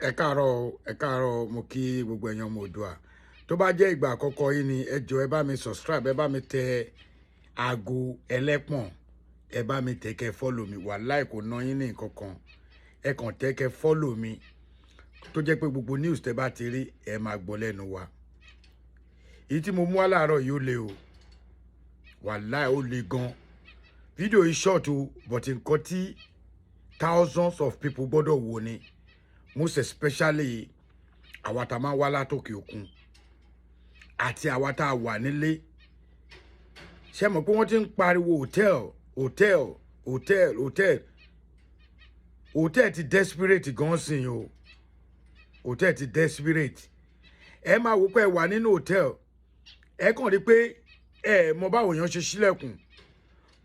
Ẹ káàárọ̀ o, ẹ káàárọ̀ o, mo kí gbogbo ẹ̀yin ọmọ Oòduà. Tó bá jẹ́ ìgbà àkọ́kọ́ yín ni, ẹ jọ̀ọ́, ẹ bá mi subscribe, ẹ bá mi tẹ aago ẹlẹ́pọ̀n, ẹ bá mi tẹ̀ kẹ́ follow mi. Wàláì, kò ná yín ní nǹkan kan, ẹ kàn tẹ̀ kẹ́ follow mi, tó jẹ́ pé gbogbo news tẹ́ bá ti rí, ẹ máa gbọ́ lẹ́nu wa. Èyí tí mo mú wá láàárọ̀ yìí, ó le o, wàláì, ó le gan. Fídíò yìí short o, but nǹkan tí thousands of people gbọ́dọ̀ wò ni, most especially àwa tá a máa ń wá látòkè òkun àti àwa tá a wà nílé. Ṣé mọ̀ pé wọ́n ti ń pariwo hotel, hotel, hotel, hotel, hotel ti desperate gan sìn o. Hotel ti desperate. Ẹ máa wò pé ẹ wà nínú hotel, ẹ kàn rí pé ẹ mọ báwo èèyàn ṣe ṣílẹ̀kùn.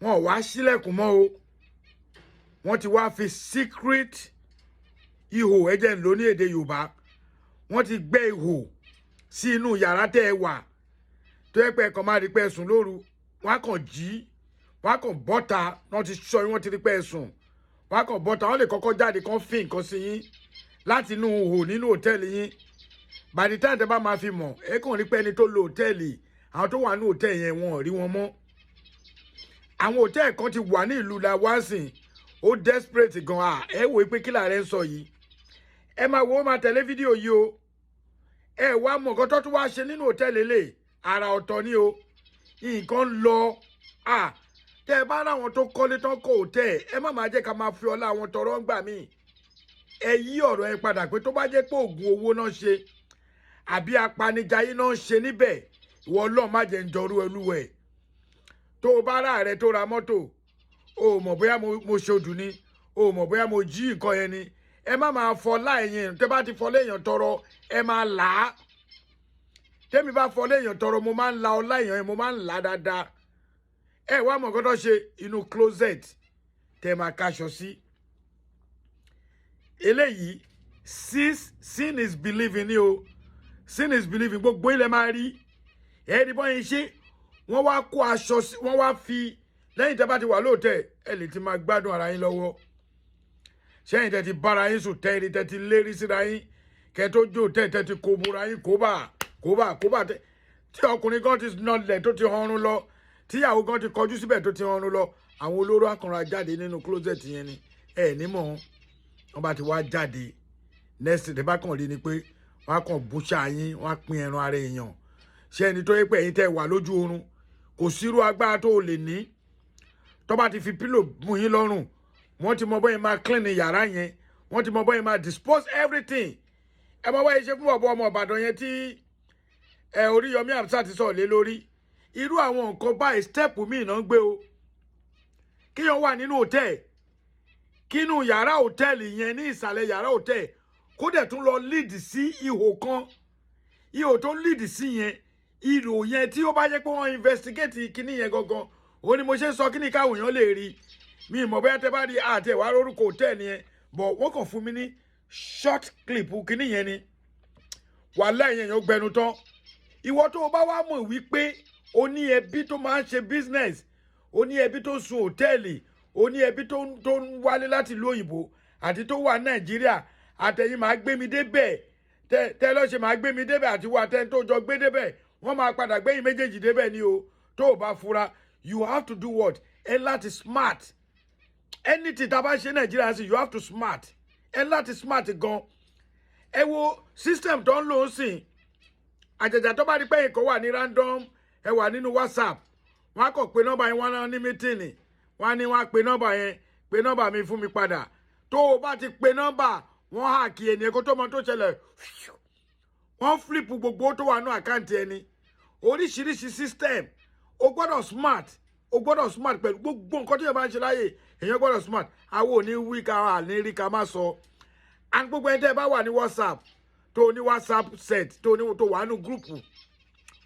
Wọn ò wá ṣílẹ̀kùn mọ́ o, wọ́n ti wá fi secret ihò, ẹ jẹ́ ń lò ní èdè Yorùbá, wọ́n ti gbẹ́ ihò sí inú yàrá tẹ́ ẹ wà, tó yẹ pé ẹ kàn máa rí pé ẹ sùn lóru, wọ́n á kàn jí, wọ́n á kàn bọ́ta. Wọ́n ti sọ yín, wọ́n ti rí pé ẹ sùn, wọ́n á kàn bọ́ta. Wọ́n lè kọ́kọ́ jáde kán fi nǹkan sí yín láti inú ihò nínú hòtẹ́ẹ̀lì yín. By the time tẹ́ bá máa fi mọ̀, ẹ kàn rí pé ẹni tó lo hòtẹ́ẹ̀lì, àwọn tó wà ní hòtẹ́ẹ̀lì yẹn, wọn ò rí wọn mọ́. Àwọn hòtẹ́ẹ̀lì kan ti wà ní ìlú lawansin, ó desperate gan. À ẹ wò pé kí làárẹ̀ ń sọ yìí, ẹ máa wo, ó máa tẹ̀lé fídíò yìí o. Ẹ wá mọ̀ nǹkan tó tún wá ṣe nínú hòtẹ́ẹ̀lì lè àrà ọ̀tọ̀ ni o. Nǹkan lọ à tẹ́ ẹ bá ráwọn tó kọ́lé tán kọ́ hòtẹ́ẹ̀lì, ẹ má máa jẹ́ ká máa fi ọlá àwọn tọrọ ń gbà míì. Ẹ yí ọ̀rọ̀ ẹ padà pé tó bá jẹ́ pé oògùn owó náà ṣe àbí apanijayé náà ṣe níbẹ̀, ìwọ Ọlọ́run, má jẹ́ ń jọrú ẹlúwẹ̀. Tó o bá rà rẹ tó ra mọ́tò, o mọ̀ bóyá mo ṣodù ni, o mọ̀ bóyá mo jí nǹkan yẹn ni. Ẹ má máa fọlá ẹ̀yìn. Tẹ́ bá ti fọlá èèyàn tọrọ, ẹ máa là á. Tẹ́mi bá fọlá èèyàn tọrọ, mo máa ń la ọlá èèyàn yẹn, mo máa ń là á dáadáa. Ẹ wá mọ̀ nǹkan tó ṣe inú closet tẹ́ máa kaṣọ sí. Eléyìí, seeing is believing ni o, seeing is believing. Gbogbo ilẹ̀ máa rí ẹ̀ẹ́dì bọ́ yẹn ṣe. Wọ́n wá kó aṣọ sí, wọ́n wá fi lẹ́yìn tẹ́ bá ti wà lóòótẹ́, ẹ lè ti máa gbádùn ara yín lọ́wọ́ sẹ́yìn, tẹ́ ti bára yín sùn, tẹ́ẹ̀rí tẹ́ ti lérí síra yín, kẹ́ tó jó tẹ́ tẹ́ ti kó bora yín, kóbà kóbà kóbà, tẹ́ tí ọkùnrin kan ti nọlẹ̀ tó ti hanrun lọ, tíyàwó kan ti kọjú síbẹ̀ tó ti hanrun lọ, àwọn olóró akànra jáde nínú closet yẹn ni. Ẹ ní mọ̀ wọ́n bá ti wá jáde, next thing bá kàn rí ni pé wọ́n á kàn búṣà yín, wọ́n á pín ẹran ara èèyàn. Ṣé ẹni tó yẹ pé ẹ̀yin tẹ́ wà lójú oorun, kò sírú agbára tó o lè ní, tó bá ti fi pillow mú yín lọ́rùn, wọ́n ti mọ bóyá máa clean yàrá yẹn, wọ́n ti mọ bóyá máa dispose everything. Ẹ mọ bóyá ṣe fún ọ̀bọ ọmọ Ìbàdàn yẹn tí ẹ Oríyọmí Hamzat ti sọ̀rọ̀ lé lórí. Irú àwọn nǹkan báyìí, step míì náà ń gbé o. Kíyàn wà nínú hòtẹ́ẹ̀, kínú yàrá hòtẹ́ẹ̀lì yẹn, ní ìsàlẹ̀ yàrá hòtẹ́ẹ̀, kó dẹ̀ tún lọ lead sí ihò kan. Ihò tó lead sí yẹn, ihò yẹn, tí ó bá jẹ́ pé wọ́n investigate kíní yẹn gangan, òun ni mo ṣe ń sọ kíní káwọn èèyàn lè rí mi. Ìmọ̀ bóyá tẹ́ bá rí àti ẹ̀wà lórúkọ hòtẹ́ẹ̀lì yẹn, but wọ́n kàn fún mi ní short clip kíní yẹn ni. Wàhálà yẹn yẹn ó gbẹnu tán. Ìwọ tó o bá wá mọ̀ wípé o ní ẹbí tó máa ń ṣe business, o ní ẹbí tó ń sun hòtẹ́ẹ̀lì, o ní ẹbí tó ń wálé láti ìlú òyìnbó àti tó wà Nàìjíríà, àtẹ̀yìn máa gbé mi débẹ̀, tẹ́ lọ́ ṣe máa gbé mi débẹ̀, àti wà tẹ́ tó jọ gbé débẹ̀, wọ́n máa padà gbẹ̀yìn méjèèjì débẹ̀ ni o. Tó o bá fura, you have to do what? Ẹ láti smart. Anything tá a bá ṣe Nàìjíríà sí, you have to smart. Ẹ láti smart gan. Ẹ wo system tó ń lò ó sìn. Àjàjà tó bá rí pé nǹkan wà ní random, ẹ wà nínú WhatsApp, wọn á kàn pé nọ́mbà yẹn, wọn náà ní meeting, wọn á ní wọn á pe nọ́mbà yẹn, pe nọ́mbà mi fún mi padà. Tó o bá ti pe nọ́mbà, wọn hack ẹni kó tó mọ tó ṣẹlẹ̀, wọ́n flip gbogbo tó wà ní account ẹni. Oríṣiríṣi system, o gbọ́dọ̀ smart, o gbọ́dọ̀ smart pẹ̀lú gbogbo nǹkan tó yẹ bá ń ṣe láyè. Èèyàn gbọ́dọ̀ smart. Àwọn ò ní wí ká ní rí ká má sọ. And gbogbo ẹni tẹ́ ẹ bá wà ní WhatsApp, tó ní WhatsApp set, tó ní tó wà nínú group,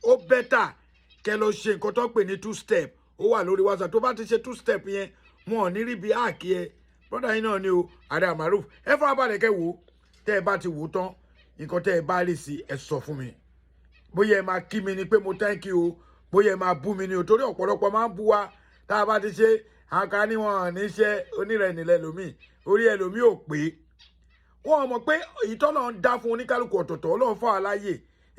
ó better kẹ́ lọ ṣe nǹkan tó ń pè ní two step. Ó wà lórí WhatsApp. Tó bá ti ṣe two step yẹn, wọn ò ní rí bí hack ẹ. Brother yín náà ni o, Ààrẹ Almaroof. Ẹ fara balẹ̀ kẹ́ wò ó. Tẹ́ ẹ bá ti wò ó tán, nǹkan tẹ́ ẹ bá rí sí, ẹ sọ fún mi. Bóyá ẹ máa kí mi ni pé mo thank you o, bóyá ẹ máa bú mi ni o, torí ọ̀pọ̀lọpọ̀ máa ń bú wa tá a bá ti ṣe. Àwọn kan ní wọn ò ní ṣe onírẹ̀nìlẹ̀ lómi, orí ẹlòmíì ò pé. Wọ́n mọ̀ pé ìtọ́nà ń dá fún oníkálukú ọ̀tọ̀ọ̀tọ̀. Ọlọ́run fún aláyè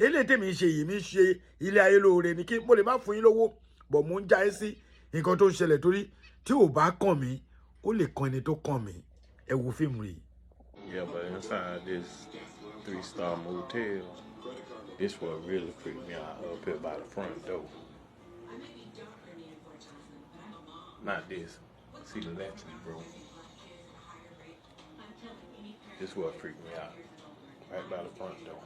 eléyìí tèmi ń ṣe yìí, mi ń ṣe ilé ayé lóore ni. Kí mo lè má fún yín lówó bọ̀, mo ń já ẹ sí nǹkan tó ń ṣẹlẹ̀, torí tí ò bá kàn mí, ó lè kan ẹni tó kàn mí. Ẹ wo fíìmù yìí. Yeah, but inside this 3-star motel, this what really freaked me out up here by the front door. Not this. See the latches broke. This what freaked me out. Right by the front door.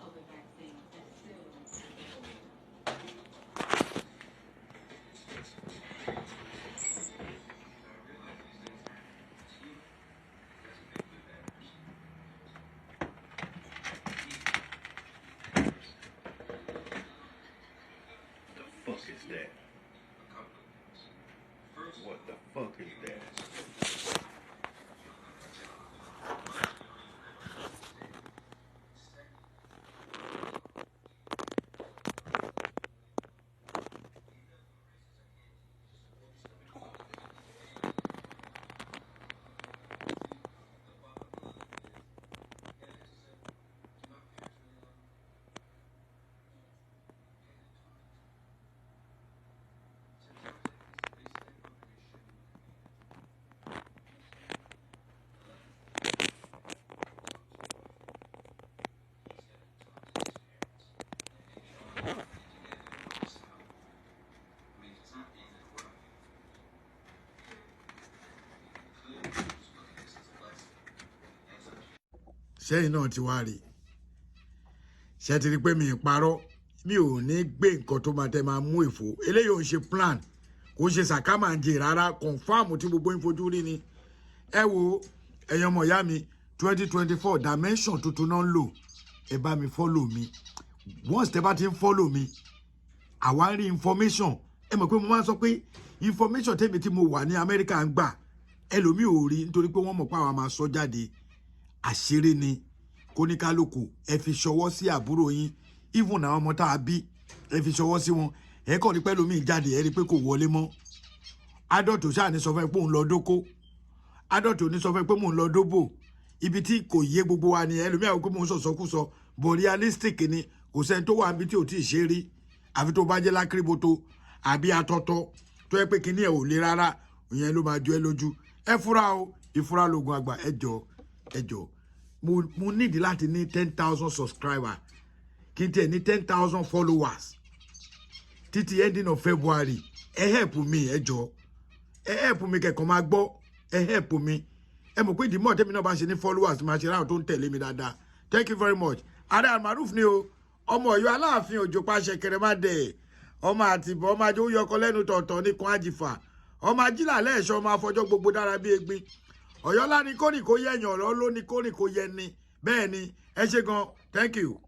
The fuck is that? What the fuck is that? Sẹ́yìn náà ti wá rí, ṣe ti rí pé mi ì parọ́? Mi ò ní gbé nǹkan tó máa tẹ́ máa mú èfó. Eléyìí ò ń ṣe plan, kò ń ṣe sàkámàǹjẹ rárá. Confirm tí gbogbo yín fojú rí ni. Ẹ wo, ẹ̀yin ọmọ ìyá mi, 2024 dimension tuntun náà ń lò. Ẹ bá mi follow mi. Once tẹ́ bá ti ń follow mi, àwa ń rí information. Ẹ mọ̀ pé mo máa ń sọ pé information tèmi tí mo wà ní Amẹ́ríkà ń gbà, ẹlòmíì ò rí, nítorí pé wọ́n mọ̀ pé àwa máa sọ jáde. Àṣírí ni kóníkálukú. Ẹ fi ṣọwọ́ sí àbúrò yín, even àwọn ọmọ tá a bí, ẹ fi ṣọwọ́ sí wọn. Ẹ kàn ní pẹ́lú mi jáde, ẹ rí i pé kò wọlé mọ́. Adult ṣáà ní sọ fún ẹ pé òun lọ dóko. Adult ní sọ fún ẹ pé mò ń lọ dóbò. Ibi tí kò yé gbogbo wa ni ẹlòmíà wò pé mò ń sọ̀sọ́kùsọ, but realistic ni. Kò sẹ́ni tó wà níbi tí ò tí ì ṣe rí, àfi tó bá jẹ́ lákìrìbọ̀tò àbí atọ́tọ́ tó yẹ pé kíní ẹ̀ ò le rárá. Ìyẹn ló máa jọ ẹ lójú. Ẹ fúra o, ìfúra lóògùn àgbà. Ẹ jọ, ẹ jọ, mo nídìí láti ní 10,000 subscriber, kí n tiẹ̀ ní 10,000 followers títí ending of February. Ẹ help mi, ẹ jọ, ẹ help mi. Kẹ̀kọ́ máa gbọ́, ẹ help mi. Ẹ mọ̀ pé ìdìmọ̀ tẹ́mi náà bá ṣe ní followers, máa ṣe ráhùn tó ń tẹ̀lé mi dáadáa. Thank you very much. Ààrẹ Almaroof ni o, ọmọ Ọ̀yọ́ Aláàfin Òjò pàṣẹ kẹrẹmàdẹ, ọmọ àtìbọ, ọmọ ajó yọkọ lẹ́nu tọ̀tọ̀ nìkan àjìfà, ọmọ ajílà lẹ́ẹ̀ṣọ́, ọmọ afọjọ́ gbogbo dára bí egbin. Ọ̀yọ́ lá ní kórì kó yẹ̀yàn, ọ̀rọ̀ ló ní kórì kó yẹ ni. Bẹ́ẹ̀ ni. Ẹ ṣé gan. Thank you.